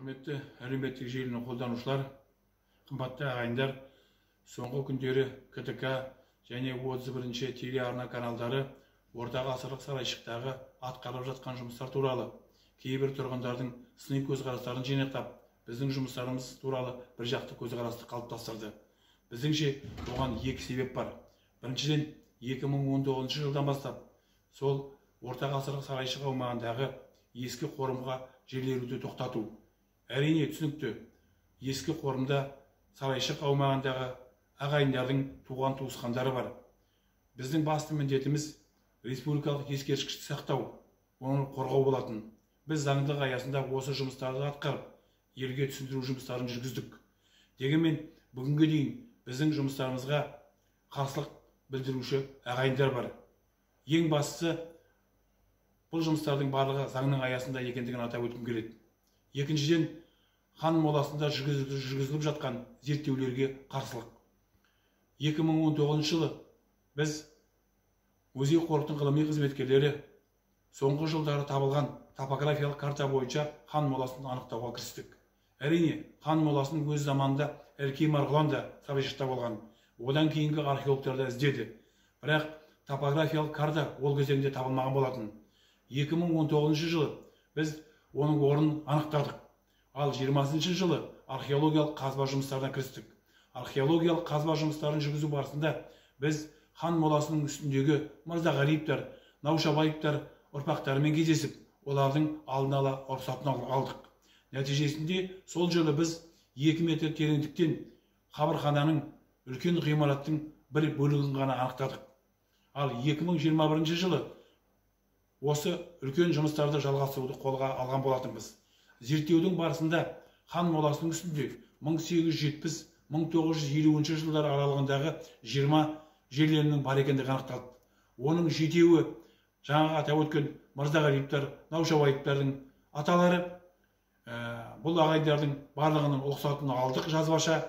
Құрметті әлеуметтік желіні қолданушылар, қымбатты ағайындар, соңғы күндері КТК және 31-ші телеарна каналдары орта ғасырлық Сарайшықтағы атқарылып жатқан жұмыстар туралы кейбір тұрғындардың сыни көзқарастарын жинақтап, біздің жұмыстарымыз туралы бір жақты көзқарасты қалыптастырды. Біздіңше, оған екі себеп бар. Біріншіден, 2019 жылдан бастап сол орта ғасырлық Сарайшық аумағындағы ескі қорымға жерлеуді тоқтату. Әрине, түсінікті, ескі қорымда Сарайшық аумағындағы ағайындардың туған туысқандары бар. Біздің басты міндетіміз республикалық ескерткішті сақтау, оны қорғау болатын. Біз заңдылық аясында осы жұмыстарды атқарып, елге түсіндіру жұмыстарын жүргіздік. Дегенмен бүгінге дейін біздің жұмыстарымызға қарсылық білдіруші ағайындар бар. Ең бастысы, бұл жұмыстардың барлығы заңның аясында екендігін атап өткім келеді. Екіншіден, хан моласында жүргізіліп жатқан зерттеулерге қарсылық. 2019 жылы біз, музей қорықтың ғылыми қызметкерлері, соңғы жылдары табылған топографиялық карта бойынша хан моласын анықтауға кірістік. Әрине, хан моласын өз заманында Әлкей Марғұлан да Сарайшықта болған. Одан кейінгі археологтар да іздеді. Бірақ топографиялық карта ол кезеңде табылмаған болатын. 2019 жылы біз оның орнын анықтадық. Ал 20 жылы археологиялық қазба жұмыстарына кірістік. Археологиялық қазба жұмыстарын жүргізу барысында біз хан моласының үстіндегі Мырзағалиевтар, Наушабаевтар ұрпақтарымен кездесіп, олардың алдын ала рұқсатын алдық. Нәтижесінде сол жылы біз 2 метр тереңдіктен қабырхананың, үлкен ғимараттың бір бөлігін ғана анықтадық. Ал 2021 жылы осы үлкен жұмыстарды жалғастыруды қолға алған болатынбыз. Зерттеудің барысында хан моласының үстінде 1870-1950 жылдар аралығындағы 20 жерленімнің бар екендігі анықталды. Оның жетеуі жаңағы атап өткен Мырзағалиевтар, Наушабаевтардың аталары. Бұл ағайындардың барлығының рұқсатын алдық жазбаша.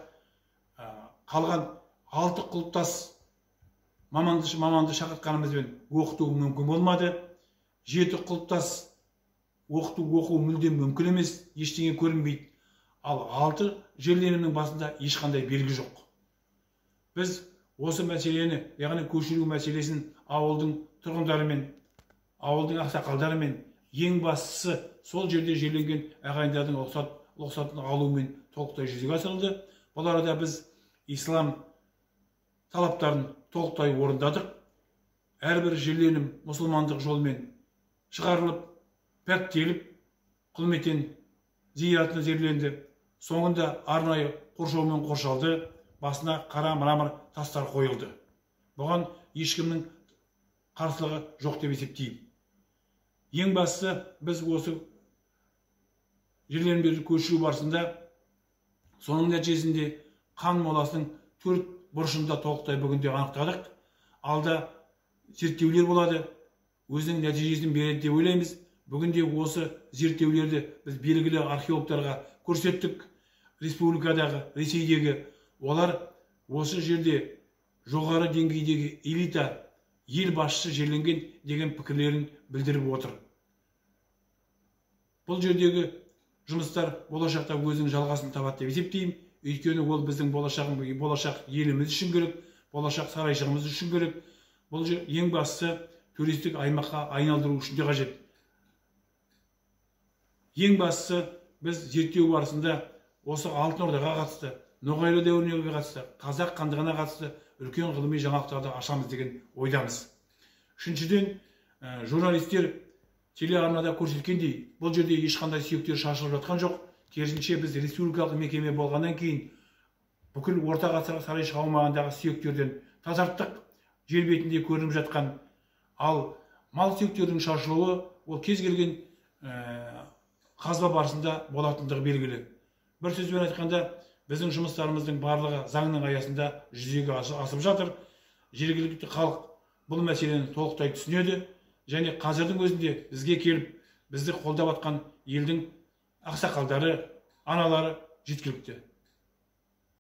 Қалған 6 құлпытас маманды шақыртқанымызбен оқыту мүмкін болмады. 7 құлпытас оқу мүлдем мүмкін емес, ештеңе көрінбейді. Ал 6 жерленімнің басында ешқандай белгі жоқ. Біз осы мәселені, яғни көшіру мәселесін ауылдың тұрғындарымен, ауылдың ақсақалдарымен, ең бастысы сол жерде жерленген ағайындардың рұқсатын алумен толықтай жүзеге асырылды. Бұл арада біз ислам талаптарын толықтай орындадық. Әрбір жерленім мұсылмандық жолмен шығарылып, пәктеліп, Құлмекен зиратына жерленді. Соңында арнайы қоршаумен қоршалды, басына қара мрамор тастар қойылды. Бұған ешкімнің қарсылығы жоқ деп есептеймін. Ең бастысы, біз осы жерленімдерді көшіру барысында соның нәтижесінде хан моласының 4 бұрышында толықтай бүгінде анықтадық. Алда зерттеулер болады, өзінің нәтижесін береді деп ойлаймыз. Бүгінде осы зерттеулерді біз белгілі археологтарға көрсеттік. Республикадағы, Ресейдегі, олар осы жерде жоғары деңгейдегі элита, ел басшысы жерленген деген пікірлерін білдіріп отыр. Бұл жердегі жұмыстар болашақта өзінің жалғасын табады деп есептеймін. Өйткені ол біздің болашақ еліміз үшін керек, болашақ Сарайшығымыз үшін керек. Бұл жер ең бастысы туристік аймаққа айналдыру үшін де қажет. Ең бастысы, біз зерттеу барысында осы Алтын Ордаға қатысты, Ноғайлы дәуіріне қатысты, Қазақ хандығына қатысты үлкен ғылыми жаңалықтарды ашамыз деген ойдамыз. Үшіншіден, журналистер телеарнада көрсеткендей, бұл жерде ешқандай сүйектер шашылып жатқан жоқ. Керісінше, біз республикалық мекеме болғаннан кейін бүкіл орта ғасырлық Сарайшық аумағындағы сүйектерден тазарттық, жер бетінде көрініп жатқан. Ал мал сүйектерінің шашылуы ол кез келген қазба барысында болатындығы белгілі. Бір сөзбен айтқанда, біздің жұмыстарымыздың барлығы заңның аясында жүзеге асып жатыр. Жергілікті халық бұл мәселені толықтай түсінеді және қазірдің өзінде бізге келіп, бізді қолдап атқан елдің ақсақалдары, аналары жеткілікті.